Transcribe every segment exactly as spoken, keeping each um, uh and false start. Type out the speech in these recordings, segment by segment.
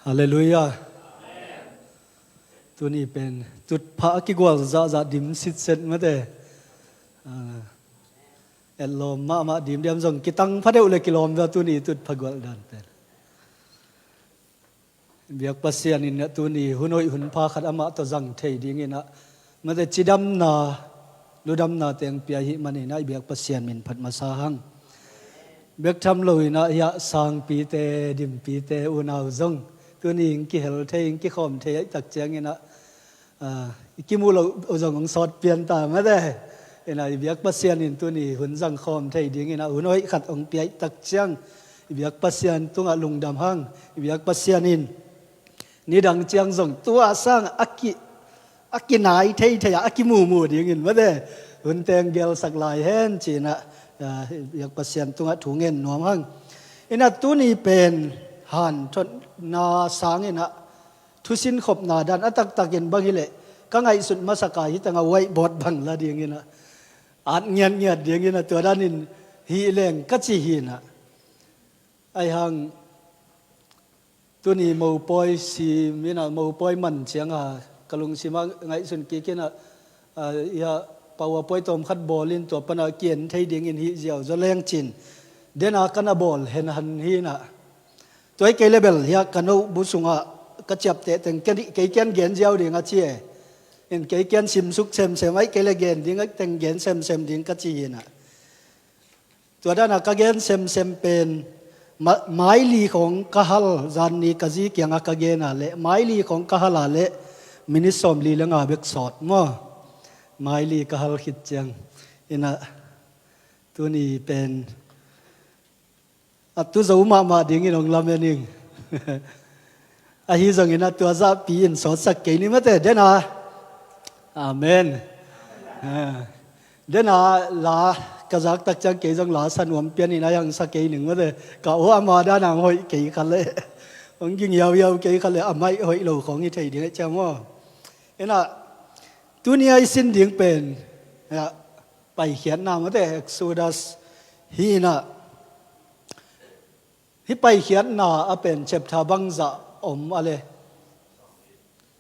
Halleluiah. Tuni pen tutphah a kigual zahzah dim sitset mate. Ah, etlawm mahmah dim diam zong kitang phadeuh le kilawm via tuni tutphah gualh dan pen. Biak Pasian in ah tuni hun hoih hun pha khat amah tawh zang thei dingin ah mate cidamna ludamna teng pia hi manin ah i biak Pasian min phat masa hang. Bek tham lo in ah hiah sangpite dimpite unau zong tuni in kihel thei in kikhawm thei aih tak ciangin ah, ah, i kimuh loh uh zong hong sawt pian ta mate. In ah i biak Pasian in tuni hun zang khawm thei dingin ah hun hoih khat hong pia aih tak ciang i biak Pasian tungah lungdam hang. I biak Pasian in nidang ciang zong tua sang a ki a kinai theithei ah a kimumu dingin mate hun teng gelsak lai hen ci-in ah, ah, biak Pasian tungah thu ngen nuam hang. In ah tuni pen hanthotna sangin ah thusin khopna dan a taktakin bang hileh ka ngaihsut masak a hi tangah whiteboard bang la dingin ah at ngiatngiat dingin ah tua danin hi leng ka ci hi in ah. Aihang tuni mopawi sim in ah mopawi man ciang a ka lungsim ah ngaihsun kik in ah, ah, hiah powerpoint tawm khat bawl in tua pan ah kien thei dingin hih ziau zaw leng ci-in den a ka na bawl henhan hi in ah. Tua hi kei le bel hiah ka note book sungah ka ciapteh teng kei kiang gen ziau ding a ci e. In kei kiang simsuk semsem aih kei le gen ding aih teng gen semsem ding ka ci hi in ah. Tua dan a ka gen semsem pen ma-, maili khawng ka hal, zanni ka zi kiangah ka gen a leh maili khawng ka hal a leh minit sawmli le nga bek sawt maw? Maili ka hal khit ciang in ah tuni pen a tu zo mahmah dingin hong lamen ing. Ahi zongin ah tua zahpi in sawtsak kei ni mate den a. Amen. Ah, den a la ka zak tak ciang kei zong la sa nuam pian in a hong sa kei ning mate ka aw ama dan a hong hoih kei kha le hong ging yauyau kei kha le a maih hoih lo khawng hi thei ding aih ciang maw? In ah tuni a i sin ding pen ah, Paikhiatna mate Exodus hi in ah. Hih Paikhiatna a pen chapter bangzah om a le?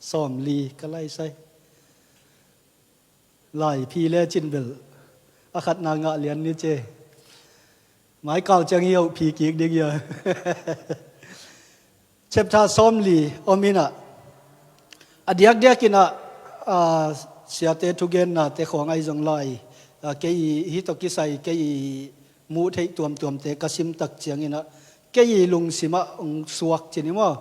Sawmli ka laisai. Laiphi le cin bel a khatna ngah lian ni ce. Maikal ciang hi hoh phi kik ding ia. Chapter sawmli om in ah a diakdiak in ah, ah, siate thugennate khawng ahi zong lai, ah, kei hih tawh kisai kei muh theih tuamtuamte ka sim tak ciangin ah kei lungsim ah hong suak ci ni maw?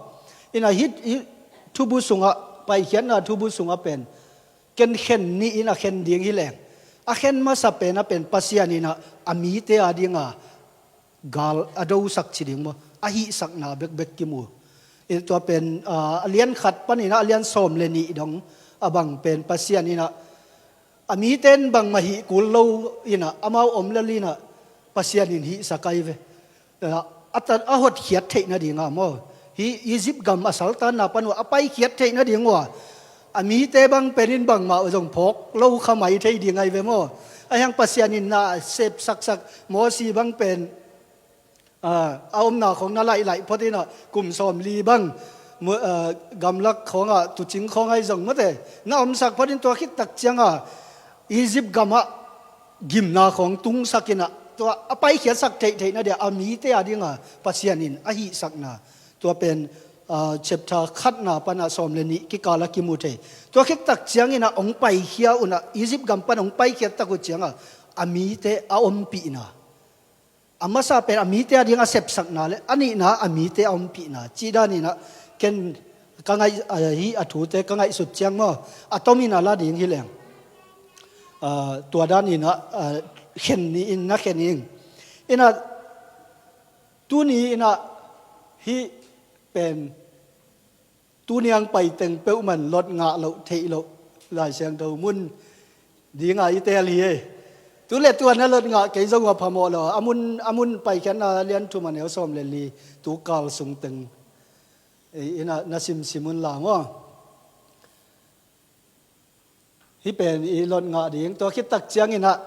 In ah hih, hih thubu sungah, Paikhiatna thubu sungah pen ken khen nih in a khen ding hi leng a khen masa pen a pen Pasian in ah a mite a ding a gal a dosak ci ding maw? A hihsakna bekbek kimu. I tua pen, ah, a lian khat panin ah a lian sawm le nih dong a bang pen Pasian in ah a mite in bangmah hih kul lo in ah amau om lel in ah Pasian in hihsak ahi ve. Ah, a tan a hotkhiat theih nading a maw? Hih Egypt gam a saltanna pan uh a paikhiat theih nading uh a a mite bang pen in bangmah uh zong phawk lo kha mai thei ding ahi ve maw? Ahi hang Pasian in na sepsaksak Mosi bang pen, ah, a omna khawng na laih laih phot in ah kum sawmli bang mu-, ah, gamlak khawngah tuucing khawng ahi zong mate na omsak phot in tua khit tak ciangah Egypt gamah gimna khawng tungsak in ah tua a paikhiatsak theihtheih nading a mite a ding a Pasian in a hihsakna tua pen, ah, chapter khatna pan ah sawm le nih kikal a kimu thei. Tua khit tak ciangin ah hong paikhia un ah Egypt gam pan hong paikhiat tak uh ciangah a mite a ompihna, a masa pen a mite a ding a sepsakna le a nihna a mite a ompihna cih dan in ah ken ka ngaih, ah, hih a thute ka ngaihsut ciang maw a tomin a la ding hi leng, ah, tua dan in ah, ah, khen ni in na khen ing. In ah tuni in ah hih pen tuni ang paiteng peuhmah in lot ngah loh theih loh Lai Siangtho mun ding a i teel hi ei. Tu le tua na lot ngah kei zong a phamawh lo a mun, a mun Paikhiatna lian thum a neu sawm le li tu kal sung teng, eh, in ah na simsim un la maw? Hih pen i lot ngah ding tua khit tak ciangin ah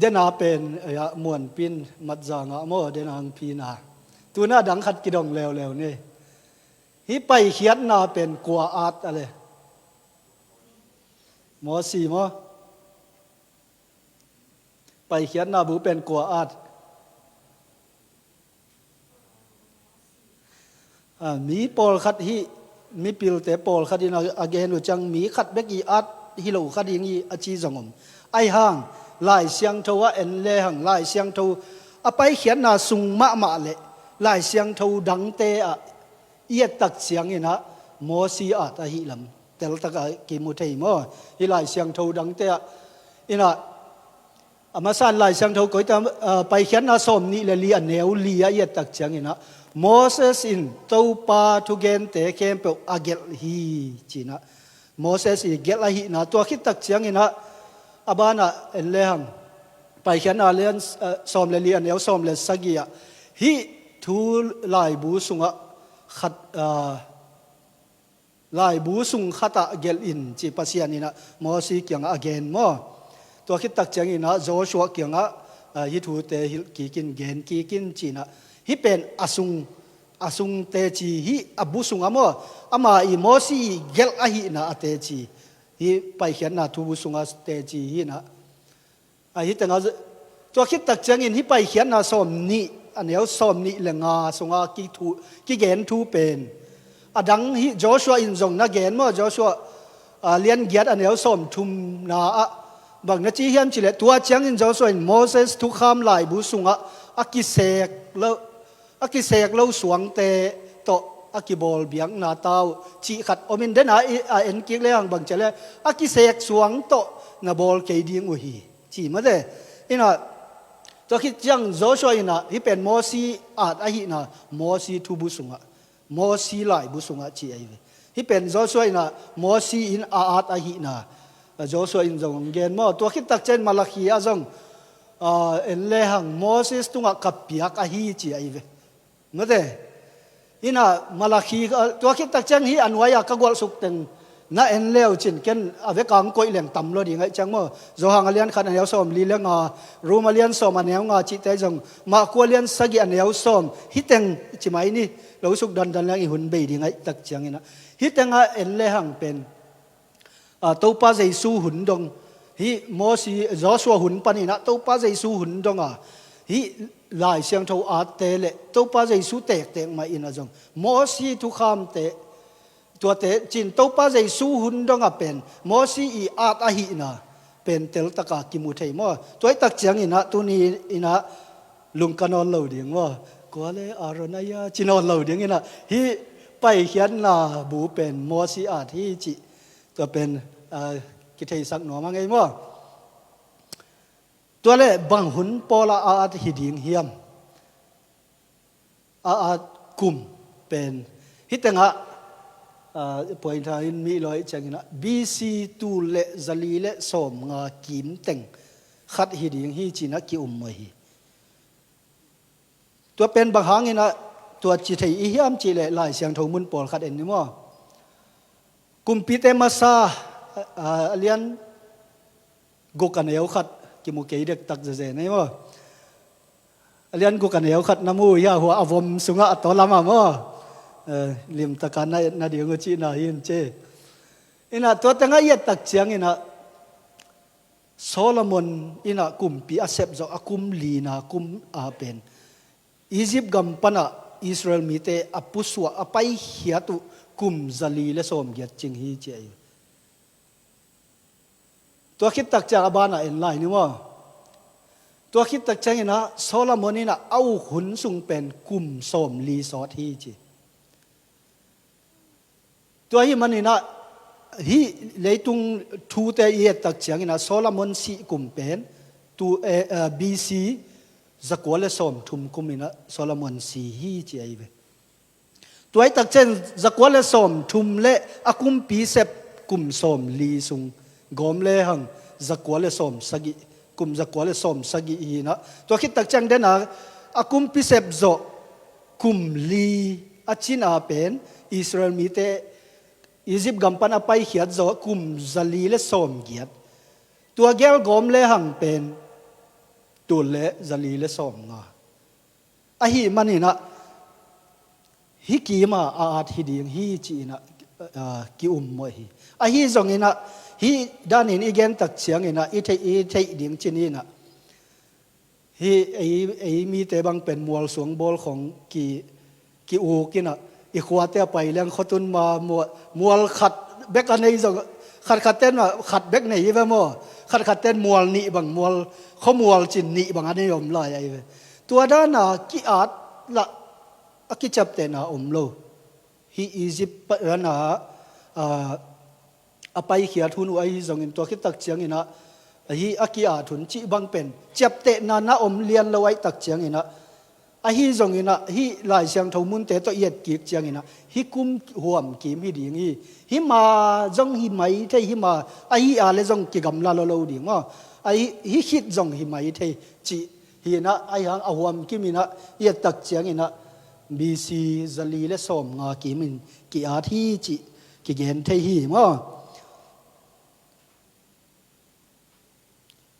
den a pen, eh, ah, muanpin matza ngah maw den a hong phin a. Tu na dang khat kidong leuleu ni. Hih paikhiatna pen kua at a le? Mosi maw? Paikhiatna bu pen kua at? A, mi pawlkhat hih, mipilte pawlkhat in a, a gen uh ciang mi khat bek i at hi lo kha ding hi a ci zong om. Ahi hang Lai Siangtho ah en lehang Lai Siangtho a paikhiatna sung mahmah le Lai Siangtho dangte ah i et tak ciangin ah Mosi at ahi lam teltak a kimu thei maw? Hih Lai Siangtho dangte ah in ah a masa in Lai Siangtho koite, ah, Paikhiatna sawm nih le li a neu li a i et tak ciangin ah Moses in Topa thugente khempeuh a gelh hi ci-in ah Moses i gelh ahihna, tua khit tak ciangin ah a banah en lehang Paikhiatna lian, ah, sawm le li a neu sawm le sagih ah hih thu laibu sungah khat, ah, laibu sung khatah gelh in ci Pasian in ah Mosi kiangah a gen maw? Tua khit tak ciangin ah Joshua kiangah, ah, hih thute hilh kik in, gen kik in ci-in ah hih pen a sung, a sung teci, hih a bu sungah maw? Ama i Mosi i gelh ahihna a teci, hih Paikhiatna thu bu sungah teci hi-in ah. A hih tengah tua khit tak ciangin hih Paikhiatna sawm nih a neu sawm nih le nga sungah kithu, kigen thu pen a dang hih Joshua in zong na gen maw? Joshua, ah, lian giat a neu sawm thumna ah bang na ci hiam cih leh, tua ciangin Joshua in Moses thukham laibu sungah a kisek lo, a kisek lo suangte tawh a kibawl biakna ta uh cih khat om in, den a i, a en kik lehang bang ci a le, a kisek suang tawh na bawl kei ding uh hi ci mate. In ah tua khit ciang Joshua in ah hih pen Mosi at ahihna, Mosi thu bu sungah, Mosi laibu sungah ci ahi ve. Hih pen Joshua in ah Mosi in a at ahihna Joshua in zong gen maw? Tua khit tak ciang Malakhi ah zong, ah, en lehang Moses tungah ka piak ahi ci ahi ve. Mate. In ah Malakhi, ah, tua khit tak ciang hih a nuai-a ka gualsuk teng na en le uh cin ken a vekang koih leng tam lua ding ahih ciang maw? Johan a lian khat a neu sawm li le nga, Rom a lian sawm a neu nga cihte zong, Marku a lian sagih a neu sawm, hih teng ci mai ni, lo suk dandan leng i hun bei ding ahih tak ciangin ah hih tengah en lehang pen, ah, Topa Jesu hun dong, hih Mosi, Joshua hun panin ah Topa Jesu hun dong a, hih Lai Siangtho atte le Topa Jesu tektek mah in ah zong Mosi thukhamte, tuate cin Topa Jesu hun dong a pen Mosi i at ahihna pen teltak a kimu thei maw? Tua ahih tak ciangin ah tuni in ah lungka nawn lo ding maw? Kua le Aaron ahi a ci nawn lo ding in ah hih Paikhiatna bu pen Mosi at hi cih tua pen, ah, kitheisak nuam a ngei maw? Tua le bang hun pawl a a at hi ding hiam? A at kum pen hih tengah, ah, puaitha in mi lawi ciangin ah B C tul le zali le sawmnga kim teng khat hi ding hi ci-in ah ki-um uh hi. Tua pen bang hangin ah tua ci thei i hiam cih leh Lai Siangtho mun pawlkhat en ni maw? Kumpite masa, ah, a lian guk a neu khat, kimu kei dektak zezen ei maw? A lian guk a neu khat na mu hia, hua a vom sungah a tawlam ah maw? Eh, limtaka na etna ding uh cihna hi in ci. In ah tua tengah i et tak ciangin ah Solomon in ah kumpi a sep zawh a kum lina kum a pen Egypt gam panah Israel mite a pusuah a paikhiat uh kum zali le sawmgiat cing hi ci ahi. Tua khit tak ciang a banah en lai ni maw? Tua khit tak ciangin ah Solomon in ah a uk hun sung pen kum sawmli sawt hi ci. Tua ahih manin ah hih leitung thute i et tak ciangin ah Solomon sih kum pen tu, eh, eh, B C zakua le sawmthum kum in ah Solomon si hi ci ahi ve. Tua ahih tak ciang zakua le sawmthum le a kumpi sep kum sawmli sung gawm lehang zakua le sawmsagih, kum zakua le sawmsagih hi in ah. Tua khit tak ciang den a, a kumpi sep zawh kum li a cin a pen Israel mite Egypt gam pan a paikhiat zawh kum zali le sawmgiat. Tua gel gawm lehang pen tul le zali le sawmnga. Ahih manin ah hih kim a a at hi ding hi ci-in ah, ah, ki-um mawh hi. Ahi zongin ah, hih danin i gen tak ciangin ah, i theih, i theih ding cih in ah, hih ei, ei mite bang pen mual suang bawl khawng ki, ki-uk in ah, i khuate a pai leng khuatun ma mual, mual khat bek a nei zong, khatkhat ten ah khat bek nei hi ve maw. Khatkhat ten mual nih bang, mual, khuamual cin nih bang a nei om lai ahi ve. Tua dan a ki-at lah a kiciaptehna om lo. Hih Egypt pa-, ran a, a, a paikhiat hun uh ahi zongin, tua khit tak ciangin ah, hih a ki-at hun cih bang pen ciaptehna na om lian lo ahih tak ciangin ah, ahi zongin ah, hih Lai Siangtho munte tawh i et kik ciangin ah, hih kum huam kim hi ding hi. Hih ma zong hi mai thei, hih ma ahi a le zong kigamla lo lo ding maw. Ahi, hih khit zong hi mai thei cih hi in ah, ahi hang a huam kim in ah i et tak ciangin ah, B C zali le sawmnga kim in ki-at hi cih kigen thei hi maw.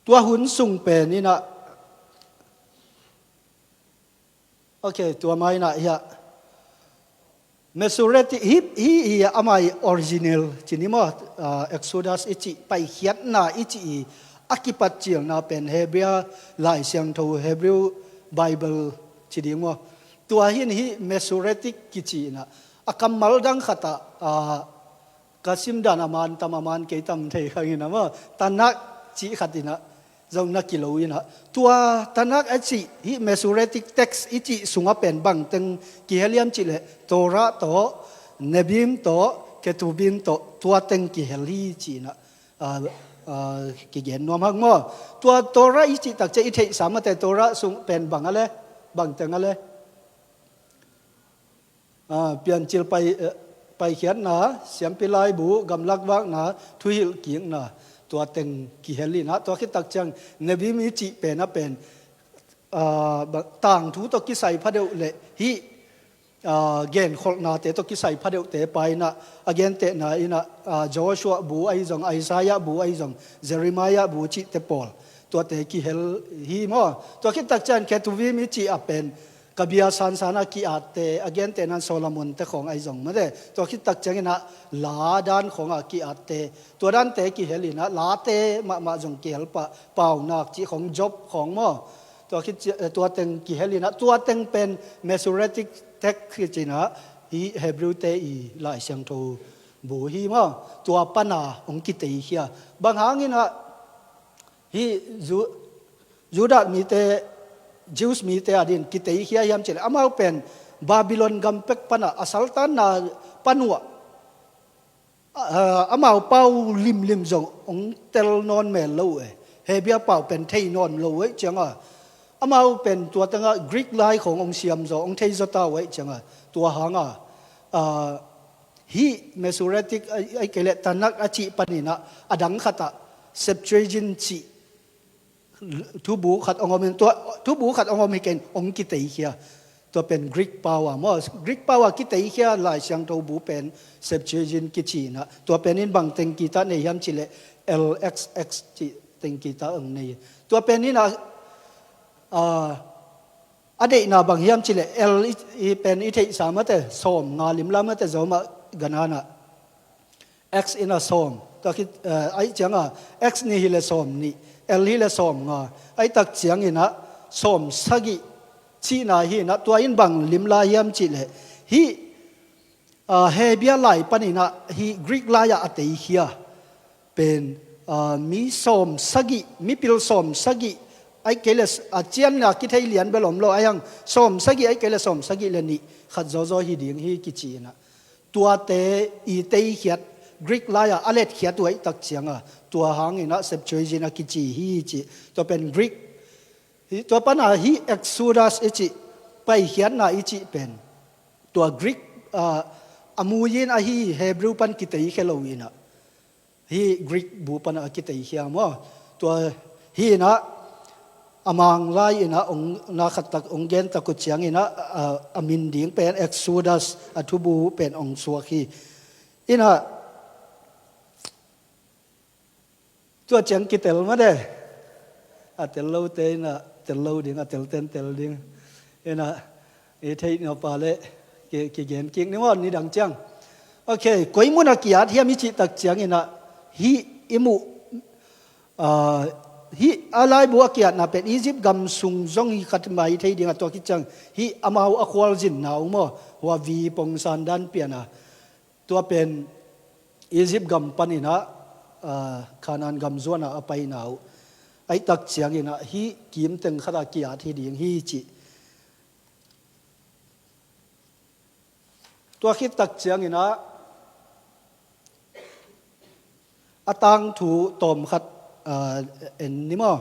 Tua hun sung pen in ah, ok, tua ma in ah hiah Masoretic, hih, hih, hih amah i original ci ni maw, ah, Exodus i cih, Paikhiatna i cih i a kipatcilna pen Hebrew Lai Siangtho, Hebrew Bible ci ding maw. Tua hi in hih Masoretic kici in ah, a kammal dang khat ah, ah, ka sim dan a man tam a man kei tam thei khang in ah maw, Tanakh cih khat in ah zong na kilo in ah. Tua Tanakh a cih, hih Masoretic text i cih sungah pen bangteng kihel hiam cih leh, Torah tawh, Nevi'im tawh, Ketuvim tawh, tua teng kihel hi ci in ah, ah, ah, kigen nuam hang maw. Tua Torah i cih tak ciang i theihsa mate, Torah sung pen bang a le, bangteng a le. Ah, Piancil pai, eh, Paikhiatna, Siampi Laibu, Gamlak Vakna, Thuhilhkikna, tua teng kihel in ah, tua khit tak ciang Nevi'im i cih pen a pen, ah, ba-, tangthu tawh kisai phadeuh le hih, ah, genkholhnate tawh kisai phadeuhte pa in ah, a gentehna in ah, ah, Joshua bu ahi zong, Isaiah bu ahi zong, Jeremiah bu cihte pawl, tuate kihel hi maw. Tua khit tak ciang Ketuvim i cih a pen, ka bia sansan a ki-atte, a gentehna in Solomon te khawng ahi zong mate. Tua khit tak ciangin ah la dan khawng a ki-atte, tua dante kihel in ah, late mahmah zong kihel pah, Paunak cih khawng, Job khawng maw. Tua khit ci-, eh, tua teng kihel in ah, tua teng pen Masoretic text kici in ah, hih Hebrew te i Lai Siangtho bu hi maw. Tua pan a hong kiteikhia. Bang hangin ah, hih Ju-, Judah mite, Jews mite a din kiteikhia hiam cih leh, amau pen Babylon gam pek pan a, a saltanna pan uh ah, ah, amau pau limlim zong hong tel nawn mel lo uh e. Hebrew pau pen thei nawn lo uh ahih ciang a, amau pen tua teng ah Greek lai khawng hong siam zaw, hong thei zaw ta uh ahih ciang a, tua hang a, ah, hih Masoretic, ah, ahih kei leh Tanakh a cih panin ah, a dang khat ah Septuagint cih thubu khat hong om in, tua thubu khat hong om hi kei in, hong kiteikhia. Tua pen Greek pau a maw, Greek pau a kiteikhia Lai Siangtho bu pen Septuagint kici in ah, tua pen in bang teng kita nei hiam cih leh, L X X cih teng kita hong nei. Tua pen in ah, ah, a deihna bang hiam cih leh, L i, i pen i theihsa mate, sawmnga limla mate, Roma gana in ah. X in ah sawm. Tua khit, eh, ahih ciang a, X nih hi leh sawmnih, L hi leh sawmnga. Ahih tak ciangin ah sawmsagih cihna hi in ah, tua in bang limla hiam cih leh, hih, ah, Hebrew lai panin ah, hih Greek lai ah a teikhia pen, ah, mi sawmsagih, mipil sawmsagih, ahih kei leh, a cian a kithei lian bel om lo, ahi hang sawmsagih, ahih kei leh sawmsagih leh nih khat zawzaw hi ding hi kici in ah. Tuate i teikhiat, Greek lai ah a letkhiat uh ahih tak ciang a, tua hangin ah Septuagint a kici hi ci. Tua pen Greek, hi, tua pan a hih Exodus i cih, Paikhiatna i cih pen, tua Greek, ah, a mu in ahi Hebrew pan kiteikhia lo in ah, hih Greek bu pan a kiteikhia maw. Tua hi in ah, a Manglai in ah hong, na khat tak hong gen tak uh ciangin ah, a, a min ding pen Exodus, a thubu pen hong suak hi. In ah, tua ciang kitel mate. A tel lote in ah tel lo ding, a telten tel ding. In ah, i theih nop a leh, Ki, kigen kik ni maw, nidang ciang. Ok, koi munah ki-at hiam i cih tak ciangin ah, hih i muh, ah, hih a laibu a ki-atna pen Egypt gam sung zong hi khat mai thei ding a, tua khit ciang hih amau a khualzinna uh maw, hua vi pongsan dan pian a, tua pen Egypt gam panin ah, ah, Canaan gam zuan a a paina uh. Ahih tak ciangin ah hih kimteng khat a ki-at hi ding hi cih. Tua khit tak ciangin ah a tangthu tawm khat, ah, en ni maw?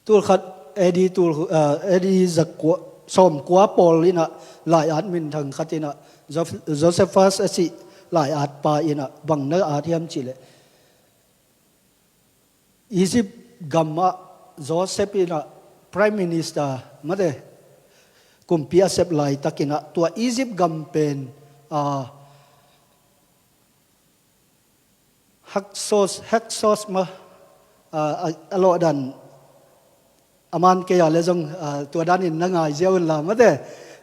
Tul khat A D tul, ah, A D zakua, sawmkua pawl in ah lai-at minthang khat in ah, Joseph-, Josephus a cih lai-at pa in ah bang na at hiam cih leh, Egypt gamah Joseph in ah Prime Minister mate, kumpi a sep laitakin ah tua Egypt gam pen, ah, Hyksos, Hyksos mah, ah, a, a lawhdan a man kei a le zong, ah, tua danin na ngai zia un la mate.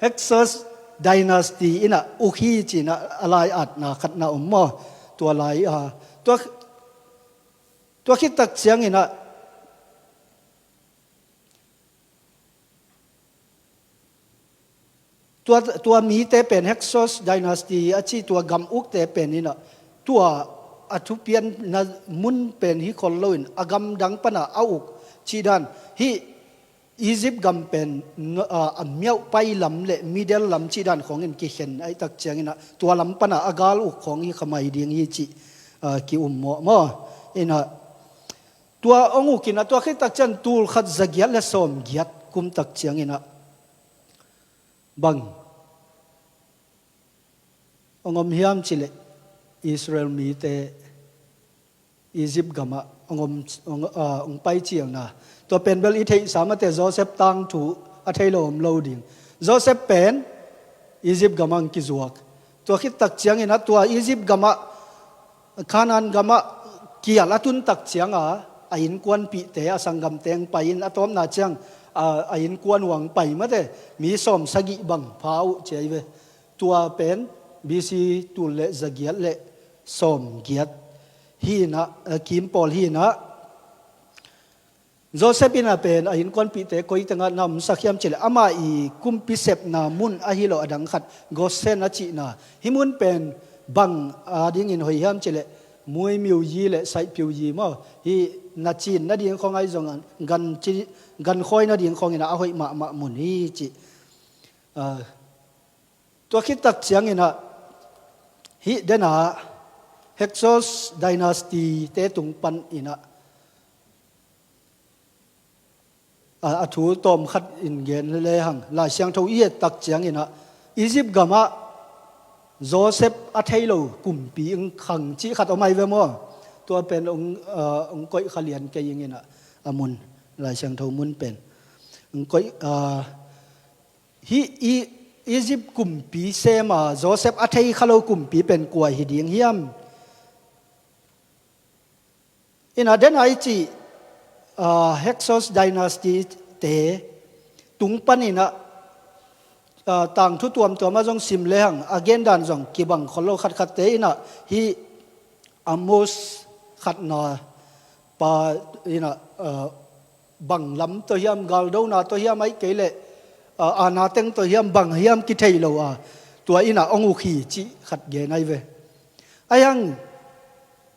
Hyksos dynasty in ah uk hi ci-in ah a lai-atna khat na om maw? Tua lai, ah, tua, tua khit tak ciangin ah tua, tua mite pen Hyksos dynasty a ci tua gam ukte pen in ah tua a thupianna mun pen hi khol loin a gamdang pan a a uk cih dan, hih Egypt gam pen, ah, a miauhpai lam le middle lam cih dan khawngin kikhen ahih tak ciangin ah tua lam pan a a gal uk khawng hi kha mai ding hi cih, ah, ki-um mawh maw? In ah tua hong uk in ah tua khit tak ciang tul khat za giat le sawm giat kum tak ciangin ah bang hong om hiam cih leh Israel mite Egypt gamah hong om, hong, ah, hong pai ciangna. Tua pen bel i theihsa mate, Joseph tangthu a thei lo om lo ding. Joseph pen Egypt gamah hong kizuak. Tua khit tak ciangin ah tua Egypt gamah, Canaan gamah kial a tun tak cianga a innkuanpihte, a sanggamte hong pai in, a tawpna ciang, a, a innkuan uh hong pai mate, mi sawm sagih bang pha uh ci ahi ve. Tua pen B C tul le za giat le sawm giat hi in ah, eh, kim pawl hi in ah, Joseph in ah pen a innkuanpihte koi tengah na omsak hiam cih leh amah i kumpi sepna mun ahi lo a dang khat, Goshen a cihna. Hih mun pen bang a dingin hoih hiam cih leh muimiuyi le saihpiuyi maw, hih na cin nading khawng ahi zongin gan ci, gan khawi nading khawngin ah a hoih mahmah mun hi cih. Ah, tua khit tak ciangin ah hih den ah Hyksos dynasty te tung pan in ah, a, a thu tawm khat in gen lehang, Lai Siangtho i et tak ciangin ah Egypt gamah Joseph a thei lo kumpi hong khang cih khat om ahi ve maw? Tua pen hong, ah, hong koih kha lian kei ing in ah a mun, Lai Siangtho mun pen hong koih, ah, hih i, Egypt kumpi sem a Joseph a thei kha lo kumpi pen kua hi ding hiam? In ah den a i cih, ah, Hyksos dynasty te tung pan in ah, ah, tangthu tuamtuam ah zong sim lehang a gendan zong kibang khol lo khatkhatte in ah hih Amos khatna pa in ah, ah, bang lam tawh hiam, galdona tawh hiam, ahih kei leh, ah, aana teng tawh hiam, bang hiam kithei lo a, tua in ah hong uk hi cih khat gen ahi ve. Ahi hang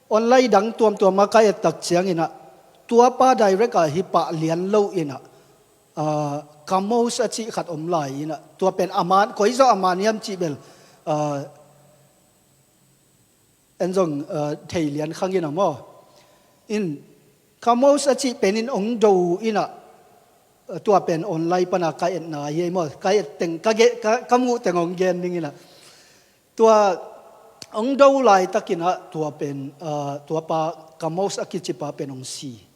online dang tuamtuam ah ka et tak ciangin ah tua pa direct ah hi pah lian lo in ah, ah, Kammoz a cih khat om lai in ah, tua pen a man, koi zaw a man hiam cih bel, ah, en zong, ah, thei lian khang in ah maw? In Kammoz a cih pen in hong do in ah, tua pen online pan a ka etna hi ei maw? Ka et teng, ka ge-, ka, ka muh teng hong gen ning in ah. Tua hong do laitakin ah tua pen, ah, tua pa Kammoz a kici pa pen hong si.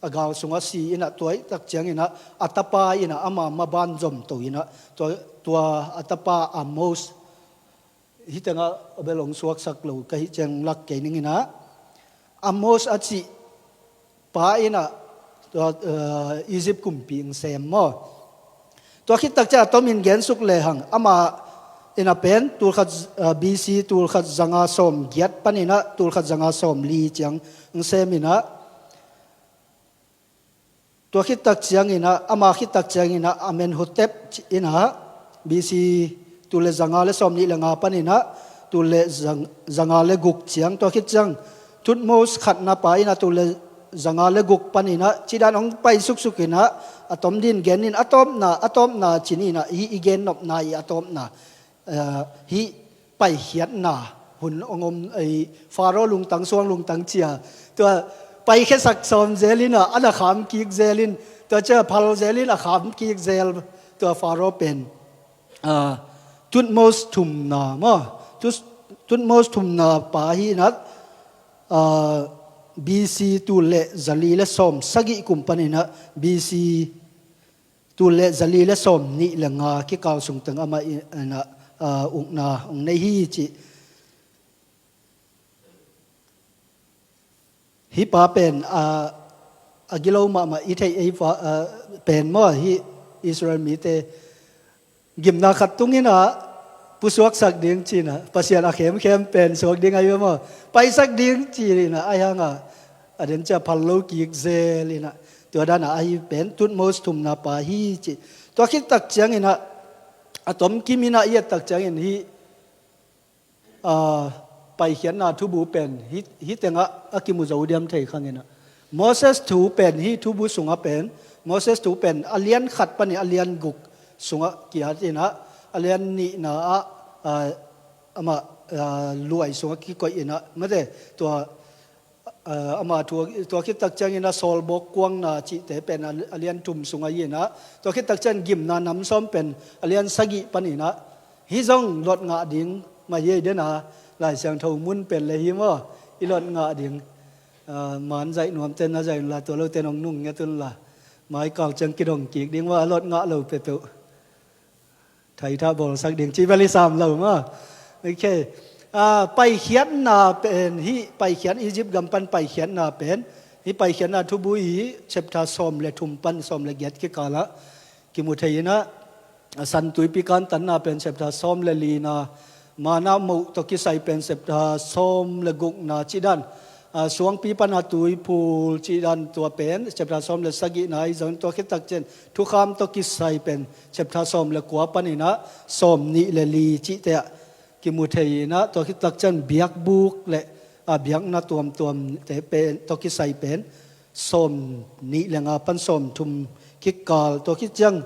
A gal sungah si in ah tua ahih tak ciangin ah a tapa in ah ama maban zomto in ah tua, tua a tapa Amos, hih tengah a bel hong suaksak lo ka hih ciang lak kei ning in ah, Amos a cih pa in ah tua, eh, Egypt kumpi hong sem maw. Tua khit tak ciang a tomin gen suk lehang, amah in a pen, tulkhat, eh, B C tulkhat zanga sawm giat panin ah, tulkhat zanga sawm li ciang hong sem in ah, tua khit tak ciangin ah, ama khit tak ciangin ah, Amenhotep in ah, B C tul le zanga le sawm nih le nga panin ah, tul le zang-, zanga le guk ciang, tua khit ciang, Thutmose khatna pa in ah, tul le zanga le guk panin ah, cidan hong pai suksuk in ah, a tom din gen in, a tawpna, a tawpna ci ni in ah, hih i gen nopna i a tawpna, eh, hih paikhiatna hun hong om, ei, Faro lungtang, suang lungtang cia. Tua paikhiasak sawm zel in ah, a na kham kik zel in, tua cia phal zel in a kham kik zel, tua Faro pen, ah, Thutmose thumna maw. Thut-, Thutmose thumna pa hi in ah, ah, B C tul le zali le sawm sagih kum panin ah, B C tul le zali le sawm nih le nga kikal sung teng amah in ah, ah, ukna hong nei hi ci. Hih pa pen, ah, a gilo mahmah i theih ei pa, ah, pen maw, hih Israel mite gimna khat tung in ah, pusuaksak ding ci in ah, Pasian a khemkhem pen suak ding ahi maw, paisak ding ci in ah, ahi hang ah, a den cia phal lo kik zel in ah, tua dan ah ahi pen Thutmose thumna pa hi ci. Tua khit tak ciangin ah, a tom kim in ah i et tak ciangin hih, ah, paikhiatna thubu pen hih, hih tengah a kimu zo diam thei khang in ah, Moses thu pen, hih thubu sungah pen, Moses thu pen a lian khat panin a lian guk sungah ki-at in ah, a lian nihna ah, ah, amah, ah, luai sungah kikoih in ah, mate, tua, ah, amah thu, tua khit tak ciangin ah sawlbawk kuangna cihte pen a, a lian thum sungah hi in ah, tua khit tak ciang gimna nam sawm pen a lian sagih panin ah, hih zong lot ngah ding mah hi ei den a, Lai Siangtho mun pen le hi maw, i lot ngah ding. Ah, man zaih nuamte na zaih unla, tua lote nong nung nget unla, mai kal ciang kidong kik ding maw, a lot ngah lo peuhpeuh. Thaitha bawlsak ding ci bel i sam lo maw. Ok. Ah, paikhiatna pen, hih paikhiat, Egypt gam pan paikhiatna pen, hih paikhiatna thubu i chapter sawm le thum pan sawm le giat kikal ah kimu thei in ah, a San Tuipi kantanna pen chapter sawm le lina, manna moh tawh kisai pen chapter sawm le gukna cih dan, a, suangpi pan a tui phul cih dan tua pen chapter sawm le sagihna ahi zongin, tua khit tak ciang thukham tawh kisai pen chapter sawm le kua panin ah sawm nih le li cihte ah kimu thei in ah, tua khit tak ciang biakbuk le, a, biakna tuamtuamte pen, tawh kisai pen sawm nih le nga pan sawm thum kikal, tua khit ciang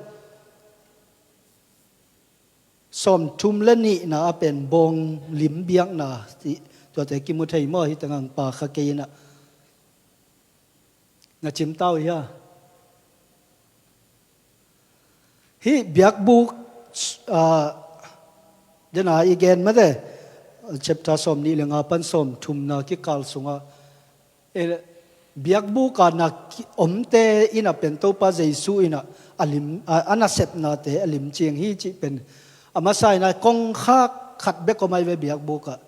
sawm thum le nihna ah pen bawng lim biakna cih, tuate kimu thei maw, hih tengah hong pha kha kei in ah. Na cimta uh hia? Hih biakbuk, ah, den a i gen mate, chapter sawm nih le nga pan sawm thumna kikal sungah, eh, biakbuk a na ki-, omte in ah pen Topa Jesu in ah a lim, a, a nasepnate a lim ciang hi cih pen a masa in ah kongkhak khat bek om ahi ve biakbuk ah.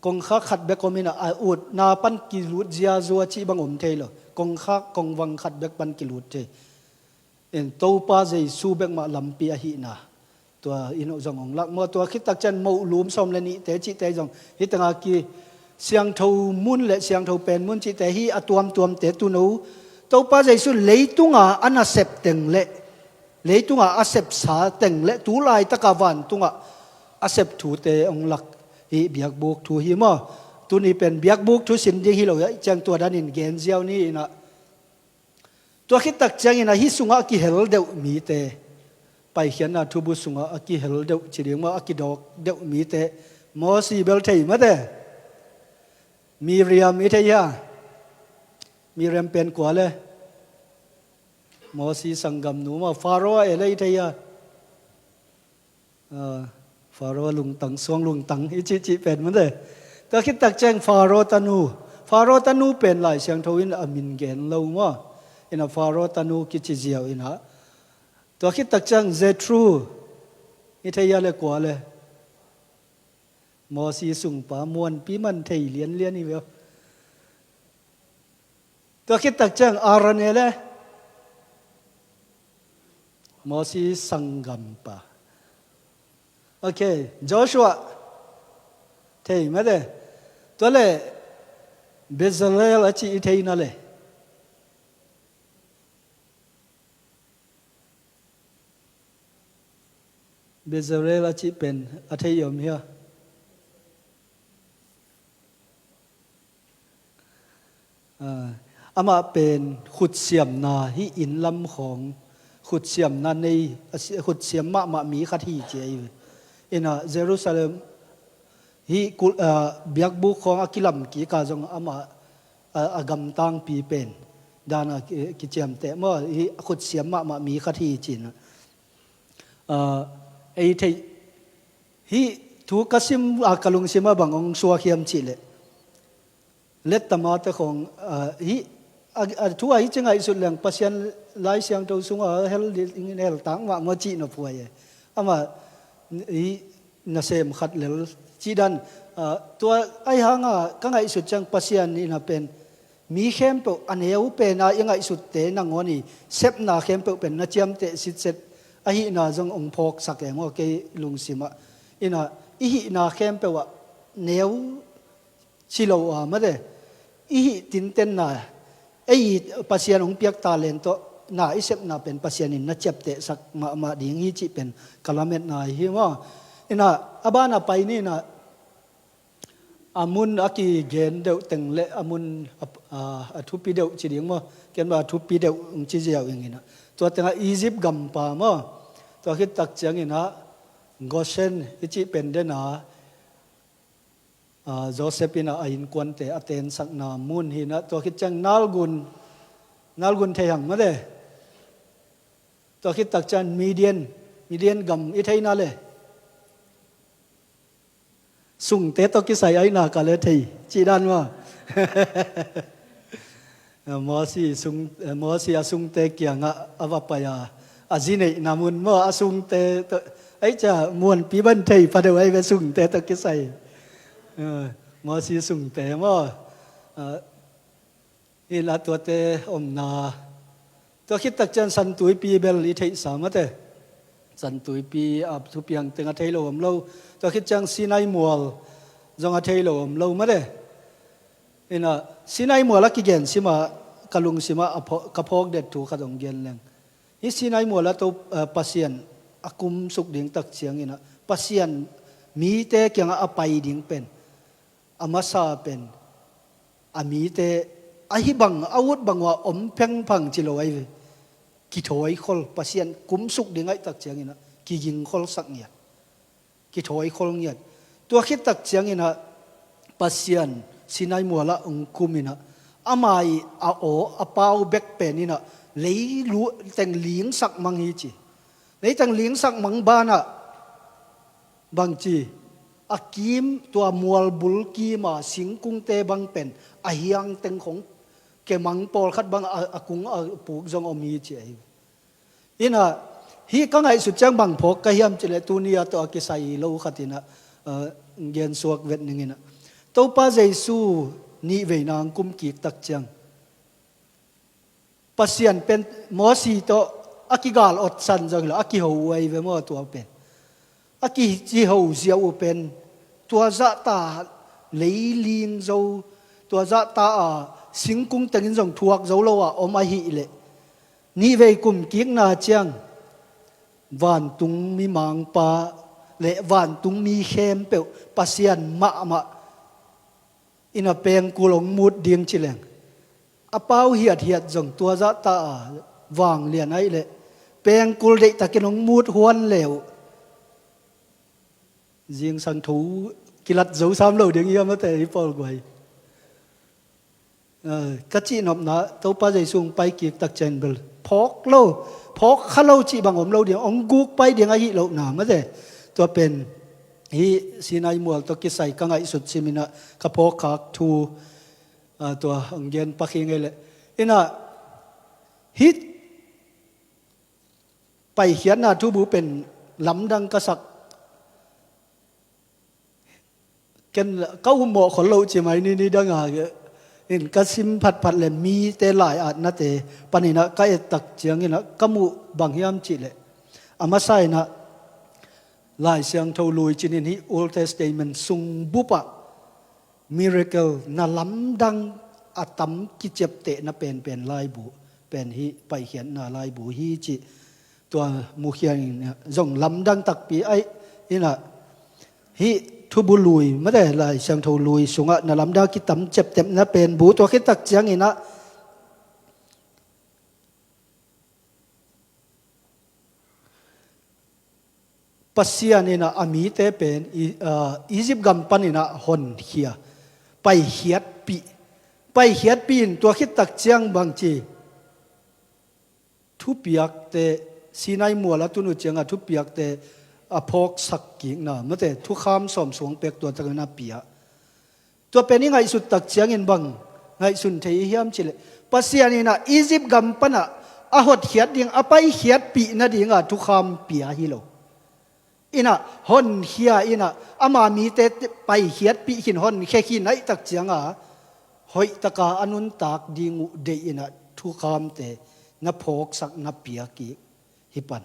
Kongkhak khat bek om in ah, a utna pan kilut ziazua cih bang om thei lo. Kongkhak, kongvang khat bek pan kilut thei. In Topa Jesu bek mah lampi ahihna, tua in uh zong hong lak maw. Tua khit tak ciang moh lum sawm le nihte cihte zong, hih tengah ki siangtho mun le siangtho pen mun cihte, hih a tuamtuamte tuuno, Topa Jesu leitung a a nasep teng le leitung a a sepsa teng le tu laitak a vantung ah a sep thute hong lak, hih biakbuk thu hi maw. Tuni pen biakbuk thu sin ding hi lo ahih ciang tua danin gen ziau ni in ah. Tua khit tak ciangin ah hih sungah a kihel deuh mite, paikhiatna thubu sungah a kihel deuh ci ding maw, a kidawk deuh mite, Mosi bel thei mate. Miriam i thei hia? Miriam pen kua le? Mosi sanggamnu maw. Faro a e le i thei hia? Ah, Faro lungtang, suang lungtang i cihcih pen mate. Tua khit tak ciang Faro tanu, Faro tanu pen Lai Siangtho in a min gen lo maw. In ah Faro tanu kici ziau in ah. Tua khit tak ciang Jethro i thei hia le kua le? Mosi sungpa muanpi man thei lianlian hi ve. Tua khit tak ciang Aaron e le Mosi sanggampa. Ok, Joshua. Thei mate. Tua le Bezalel a ci i thei na le. Bezalel a cih pen a thei i om hia? Ah, amah pen khutsiamna hi, inn lam khawng khutsiamna nei, a si-, khutsiam mahmah mi khat hi ci a hi. Ina Jerusalem hi kul-, ah, biakbuk khawng a kilam kik a zong amah, ah, a gamtangpi pen dan a ki, kiciamteh maw, hi a khutsiam mahmah mi khat hi ci-in. Ah, ei theih, hih thu ka sim a ka lungsim ah bang hong suak hiam cih leh, lettamate khawng, ah, hih a, a thu a hih ci ngaihsut leng Pasian Lai Siangtho sungah hel ding in hel tang mah maw cih nop huai e. Amah hih nasem khat lel cih dan, ah, tua ahi hanga ka ngaihsut ciang Pasian in a pen mi khempeuh a neu pen a i ngaihsutte nangawn i sepna khempeuh pen na ciamteh sitset ahihna zong hong phawksak e maw kei lungsim ah. Ina i hihna khempeuh ah neu ci lo a mate, i hih tintenna, ei Pasian hong piak talent tawh na i sepna pen Pasian in na ciaptehsak mahmah ding hi cih pen ka lametna hi maw. Ina a ban a pai ni ina a mun a kigen deuh teng le a mun a, a, a thupi deuh ci ding maw? Ken ba a thupi deuh hong ci ziau ing ina. Tua tengah Egypt gampa maw? Tua khit tak ciang ina Goshen i cih pen dena, ah, Joseph ina a innkuante a tensakna mun hi ina. Tua khit ciang Nalgun, Nalgun thei hang mate. Tua khit tak ciang Midian, Midian gam i thei na le. Sungte tawh kisai aina ka le thei cih dan maw? Mosi sung, Mosi a sungte kiangah a va pai a, a zi neihna mun maw, a sungte tawh, ai ca muanpi ban thei pha deuh ai ve sungte tawh kisai. Eh, Mosi sungte maw? Ah, Hi la tuate omna. Tua khit tak ciang Santuipi bel i theihsa mate. Santuipi a thupiang teng a thei lo om lo. Tua khit ciang Sinai mual zong a thei lo om lo mate. Ina Sinai mual a kigen sima ka lungsima a pho-, ka phawk det thu khat hong gen leng. Hi Sinai mual a to, eh, Pasian a kumsuk ding tak ciang ina Pasian mite kiangah a pai ding pen a masa pen a mite ahi bang a ut bang uh a om phengphang ci lo ahi ve. Kithawikhol, Pasian kumsuk ding ahi tak ciangin ah kigingkholsak ngiat, kithawikhol ngiat. Tua khit tak ciangin ah Pasian Sinai mualah hong kum in ah ama ii a aw a pau bek pen in ah leilu teng lingsak mang hi ci. Leiteng lingsak mang banah bangci a kim, tua mualbul kima singkungte bang pen a hiangteng khong kemang pawlkhat bang a, a kung a puk zong om hi ci ahi. Inah hih ka ngaihsut ciang bang phawk ka hiam cileh tuni a tawh a kisai lo khat inah, eh, gensuak vet ning inah Topa Jesu nih veina ang kum kik tak ciang Pasian pen Mosi tawh a kigal otsan zong hi lo, a kiho uh ahi ve maw tua pen. A kiho ziau uh pen tua zahta leiling zo, tua zahta a singkung tengin zong thuak zo lo a om ahih leh nih vei kum kikna ciang vantung mimangpa le vantung mi khempeuh Pasian mahmah inah pengkul hong mut ding cileng a pau hiathiat zong tua zahta a vanglian ahi leh pengkul deihtakin hong mut huan leu zingsang tho kilat zo sam lo ding hiam a te hi pawl guai. Eh, ka cihnopna Topa Jesu hong pai kik tak ciang bel phawk lo, phawk kha lo cih bang om lo ding, hong guk pai ding ahi lohna mate. Tua pen hih Sinai mual tawh kisai ka ngaihsut sim inah ka phawkkhak thu, ah, tua hong gen pakhi ngei leh inah hih paikhiatna thubu pen lamdang ka sak. Ken ka ummawh khol loh ci mai ni, ni danga In ka sim phatphat le mite lai-atnate paninah ka ettak cianginah ka muh bang hiam cihleh, a masa inah Lai Siangtho lui cinin hih Old Testament sungbupah miracle na lamdang a tam kiciaptehna penpen laibu pen hih Paikhiatna laibu hi cih tua mukhian in zong lamdang takpi aih inah hih thubu lui mate Lai Siangtho lui sungah na lamdang kitam ciaptehna pen bu tua khittak cianginah Pasian inah a mite pen i- ah, Egypt gam paninah honkhia, paikhiatpih, paikhiatpih in tua khittak ciang bangci thupiakte, Sinai mual a tun uh cianga thupiakte a phawksak kikna mate thukham sawm suang pek tua takin a pia. Tua pen i ngaihsut tak ciangin bang ngaihsun thei i hiam cihleh, Pasian inah Egypt gam panah a hotkhiat ding a paikhiatpih nadinga thukham pia hi lo. Inah honkhia inah ama mite paikhiatpih khin honkhia khin aih tak cianga hoihtaka a nuntak ding uh deih inah thukhamte na phawksak na piak kik hi pan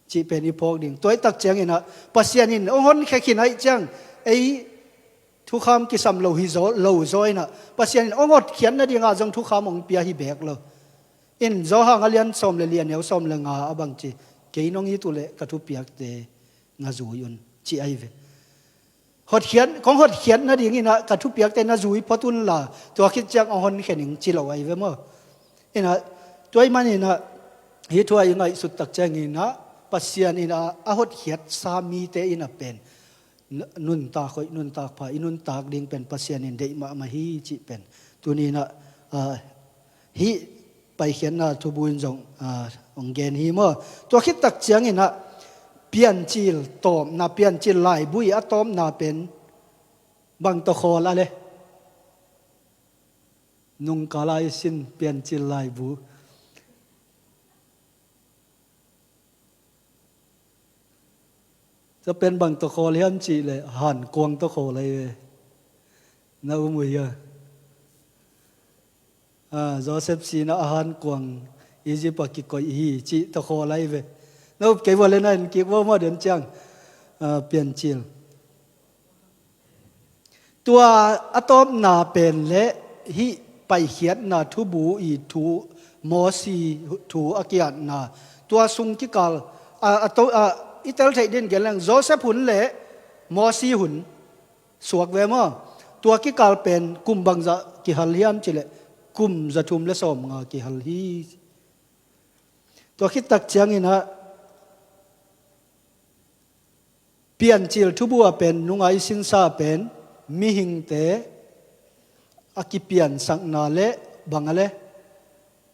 cih pen i phawk ding. Tua i tak cianginah Pasian in hong honkhia khin aih ciang ei thukham kisam lo hi zaw, lo zaw inah Pasian in hong hotkhiat nadinga zong thukham hong pia hi bek lo. In Johan a lian sawm le lian neu sawm le nga a bangci, kei nong it uhleh ka thupiakte na zui un cih ahi ve. Hotkhiat, kong hotkhiat nadinginah ka thupiakte na zui phot unla tua khit ciang a honkhia ning ci lo ahi ve maw? Inah tua ih maninah hih thu a i ngaihsut tak cianginah Pasian inah a hotkhiatsa mite inah pen nuntak hoih nuntak pha i nuntak ding pen Pasian in deih mahmah hi cih pen tuninah hih Paikhiatna thubu in zong hong gen hi maw? Tua khittak cianginah Piancil tawpna, Piancil laibu ih a tawpna pen bang tawh khawl a le? Nungkal a i sin Piancil laibu tua pen bang tawh khawl hiam cihleh hankuang tawh khawl ahi ve. Na um uh hia? Joseph sina a hankuang Egypt a kikoih hi cih tawh khawl ahi ve. Na up kei vua le na en kik vua maw den ciang Piancil. Tua a tawpna pen le hih Paikhiatna thubu i thu, Mosi thu a kiatna tua sung kikal a, a to, a, i tel theih din gen leng Joseph hun le Mosi hun suak ve maw? Tua kikal pen kum bangzah kihal hiam cihleh kum zathum le sawmnga kihal hi. Tua khittak cianginah Piancil thubu a pen nungai sinsa pen mihingte a kipiansakna le bang a le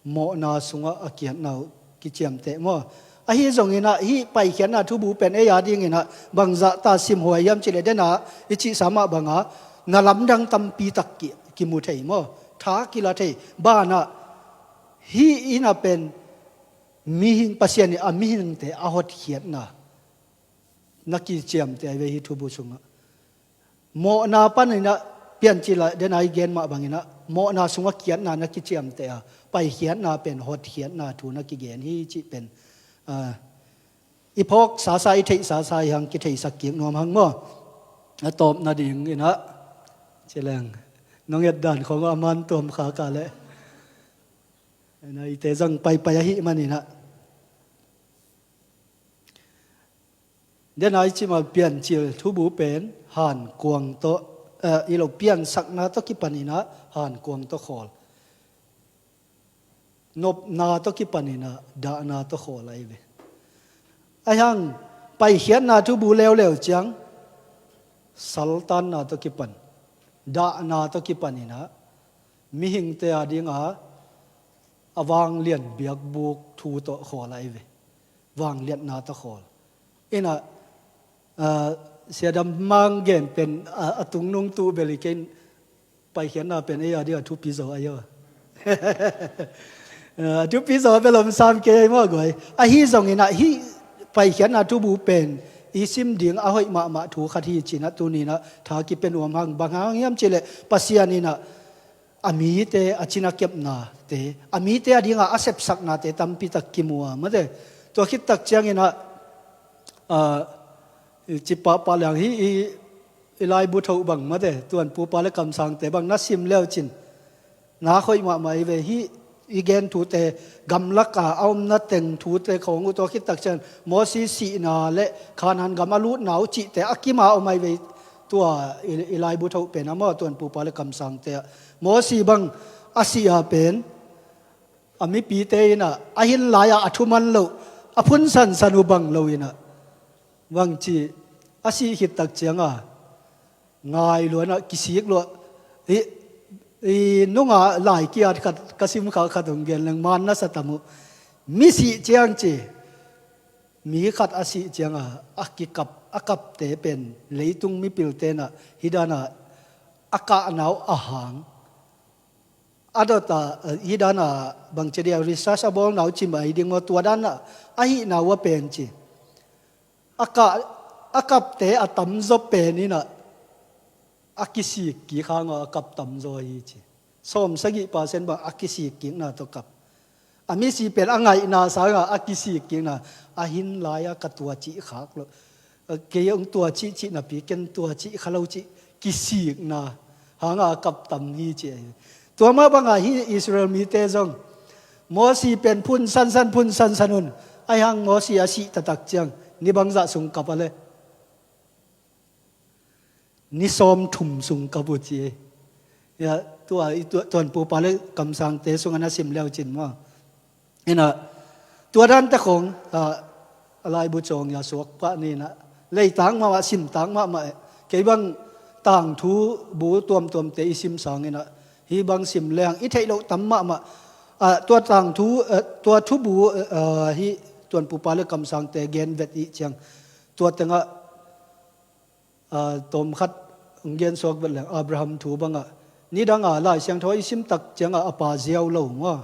mawhna sungah a kiatna uh kiciamteh maw? Ahi zonginah hih Paikhiatna thubu pen ei a dinginah bangzah ta simhuai hiam cihleh dena i cihsa mah banga na lamdang tampi tak ki, kimu thei maw? Tha kila thei banah hih inah pen mihing Pasian in a mihingte a hotkhiatna na kiciamteh ahi ve hih thubu sungah. Mawhna paninah Piancil ah dena i gen mah banginah mawhna sungah kiatna na kiciamteh a, Paikhiatna pen hotkhiatna thu na kigen hi cih pen i phawk sasa i theih sasa i hang kitheisak kik nuam hang maw? A tawp nadinginah cileng nong et dan khong a man tuam khaka leh na ite zang paipai ahih maninah dena i cima Piancil thubu pen hankuang tawh, eh, i lo piansakna tawh kipaninah hankuang tawh khawl. Nopna tawh kipaninah dahna tawh khawl ahi ve. Ahi hang Paikhiatna thubu leuleu ciang saltanna tawh kipan, dahna tawh kipaninah mihingte a dinga a vanglian biakbuk thu tawh khawl ahi ve. Vangliatna tawh khawl. Inah, ah, siadam mang gen pen a, a tungnung tuh bel i kein Paikhiatna pen ei a ding a thupi zaw ahi aw. Ah, thupi zaw a bel om sam kei ahi maw guai. Ahi zonginah hih Paikhiatna thubu pen i sim ding a hoih mahmah thu khat hi cinah tuninah tha kipia nuam hang bang hang hiam cihleh Pasian inah a mite a cina kepnate, a mite a dinga a sepsaknate tampitak kimu a, mate. Tua khittak ciangin ah, ah, ci pahpah liang hi i, i laibu thoh bang, mate, tuanpupa le kamsangte bang na sim leucin na khoih mahmah i ve hi. I gen thute, gamlaka a omna teng thute khawng uh, tua khittak ciang Mosi sihna le Kanaan gam a lutna uh cihte a kima om ai ve. Tua i, i laibu thoh pen a maw, tuanpupa le kamsangte ah Mosi bang a sih a pen a mipite inah a hin lai-ah a thuman loh, a phun sansan uh bang lo inah, bangci a sih khittak cianga ngai luanah kisik luah. I, i nunga lai kiat khat ka simkha khat hong gen leng man na sa tam uh. Mi sih ciang ci, mi khat a sih cianga a kikap, a kapte pen leitung mipil tenah hih danah a kahna uh a hang. A dota, eh, hih danah bangci dia research a bawlna uh ci mai ding maw, tua danah a hihna uh a pen ci. A kah, a kapte a tamzaw pen inah a kisik kik hanga a kap tamzaw hi ci. Sawm sagih percent bang a kisik kikna tawh kap. A misi pen a ngaihna sanga a kisik kikna, a hin lai-a ka tua cih khak lo. Kei hong tua cih cih napi ken tua cih kha lo cih kisikna hanga a kap tam hi ci ahi. Tua mah banga hi Israel mite zong Mosi pen phun sansan, phun sansan un. Ahi hang Mosi a sih taktak ciang ni bangzah sung kap a le? Ni sawm thum sung kap uh ci. Ya, tua, i tua, tuanpupa le kamsangte sungah na sim leucin maw. Inah, tua dante khong, ah, a laibu cawng ya suak pah ni inah, leitak mahmah, simtak mahmah, eh. Kei bang tangthu bu tuamtuamte i sim sang inah, hih bang sim leng i theih loh tam mahmah. Ah, tua tangthu, eh, tua thubu, eh, ah, hih tuanpupa le kamsangte gen vet i ciang, tua tengah, ah, tawmkhat hong gen suak vet leng, Abraham thu bangah, nidanga Lai Siangtho i simtak cianga a pa ziau lo maw.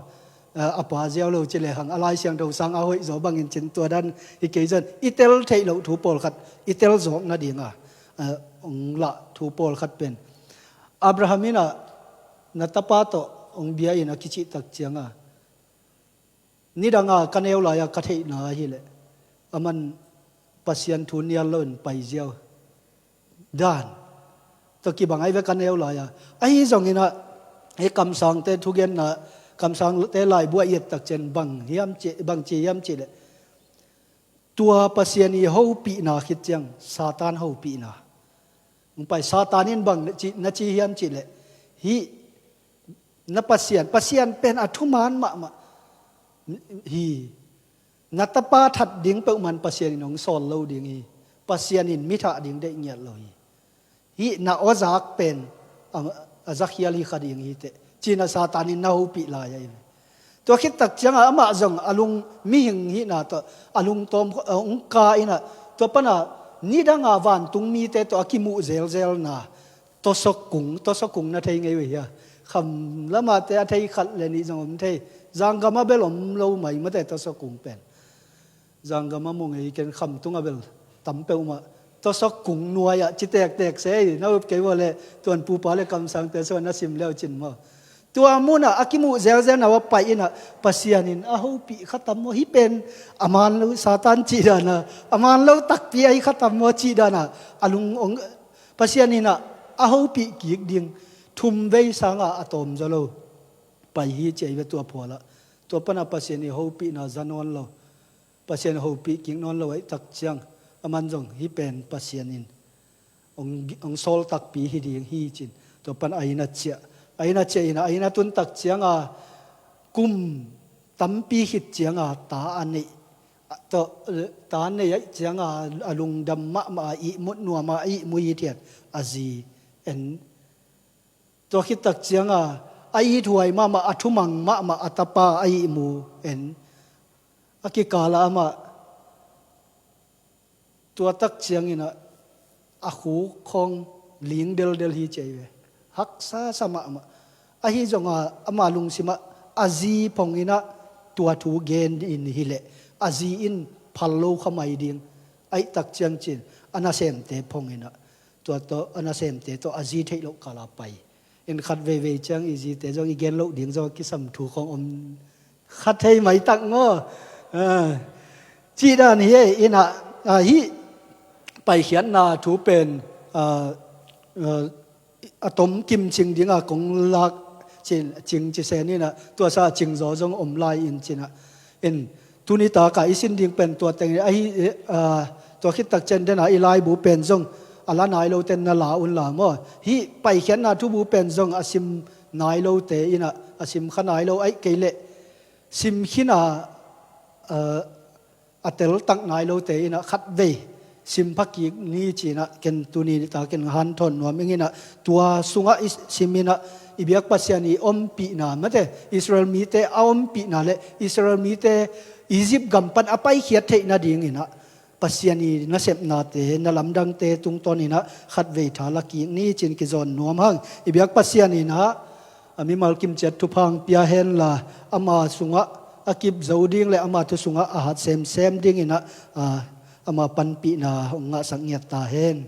Ah, a pa ziau lo ci lehang a Lai Siangtho sang a hoih zaw bangin cin tua dan hi kei zan. I tel theih loh thu pawlkhat i tel zawk nadinga, ah, hong lah thu pawlkhat pen, Abraham inah na tapa tawh hong bia in a kicihtak cianga, nidanga ka neu lai-a ka theihna ahileh, aman Pasian thu nial loin pai ziau dan tawh kibang ahi ve ka neu lai-a. Ahi zongin ah, hih kamsangte thugenna, kamsangte laibu a i ettak ciang bang hiam ci, bang ci hiam cihleh, tua Pasian i hopihna khit ciang Satan hopihna hong pai. Satan in bang na ci, na ci hiam cihleh, hih na Pasian, Pasian pen a thuman mahmah hi. Na tapa that ding peuhmah Pasian in hong sawl lo ding hi. Pasian in mi thah ding deih ngiat lo hi. Hih na awzak pen a, a zakhial hi kha ding hi teh, ci-in ah Satan in na hopih lai ahi ve. Tua khittak cianga amah zong a lung, mihing hihna tawh a lungtawm, a hong ka inah, tua pana nidanga vantung mite tawh a kimuh zelzelna, tawsawkung, tawsawkung na thei ngei uh hia? Kham lamahte a thei khat le nih zong om thei. Zanggam a bel om lo mai mate tawsawkung pen. Zanggam a mu ngei ken, khamtung a bel tam peuhmah. Tawsawkung nuai-ah ci tektek se ei, na up kei vua le, tuanpupa le kamsangte sungah na sim leucin maw. Tua munah a kimuh zelzelna uh a pai inah, Pasian in a hopih kha tam maw, hih pen a man lo, Satan cih dana, a man lo takpi ahi kha tam maw cih dana, a lung hong, Pasian inah a hopih kik ding, thum vei sanga a tawm zaw lo pai hi ci ahi ve tua phualah. Tua pana Pasian i hopihna za nawn lo, Pasian hopih kik nawn lo ahih tak ciang, aman zong hih pen Pasian in hong, hong sawl takpi hi ding hi ci-in, tua pan a inn a ciah. A inn a ciah inah, a inn a tun tak cianga kum tampi khit cianga ta a neih. Tawh, ta a neih ahih cianga a lungdam mahmah a, ihmut nuam a, ihmu hithiat a zi en. Tua khittak cianga a ithuai mahmah, a thumang mahmah a tapa a ihmu en. A kikala amah tua tak cianginah a khuk khawng ling deldel hi ci ahi ve. Haksa sa mahmah. Ahi zonga ama lungsimah a zi phonginah tua thu gen in hileh, a zi in phal lo kha mai ding. Ahih tak ciang ci-in a nasemte phonginah, tua tawh a nasemte tawh a zi theih loh kala pai. In khat veivei ciang i zite zong i gen loh ding zong a kisam thu khong om kha thei maitak maw? Ah, cih dan hi ei. Inah, ah, hih paikhiatna thu pen, ah, ah, a tom kim cing dinga kong lak cin, cing ci sen inah, tua sa cing zaw zong om lai in cinah. In, tuni taka i sin ding pen tua teng ahi, ah, tua khit tak ciang dena i laibu pen zong a la nai lo ten na la un la maw? Hih paikhiatna thubu pen zong a sim nai lote inah, a sim kha nai lo aih kei leh sim khin a, ah, a teltak nai lote inah khat vei sim pha kik ni cinah ken tuni ta ken hanthawn nuam ing inah, tua sungah i sim inah i biak Pasian i ompihna mate, Israel mite a ompihna le Israel mite Egypt gam pan a paikhiat theih nading inah Pasian i nasepnate, na lamdangte tungtawn inah khat vei tha la kik ni cin kizawn nuam hang. I biak Pasian inah a mimal kimciat thupha hong pia henla, ama sungah a kip zo ding le ama thu sungah a hat semsem ding inah, ah, ama panpihna hong ngahsak ngiat ta hen.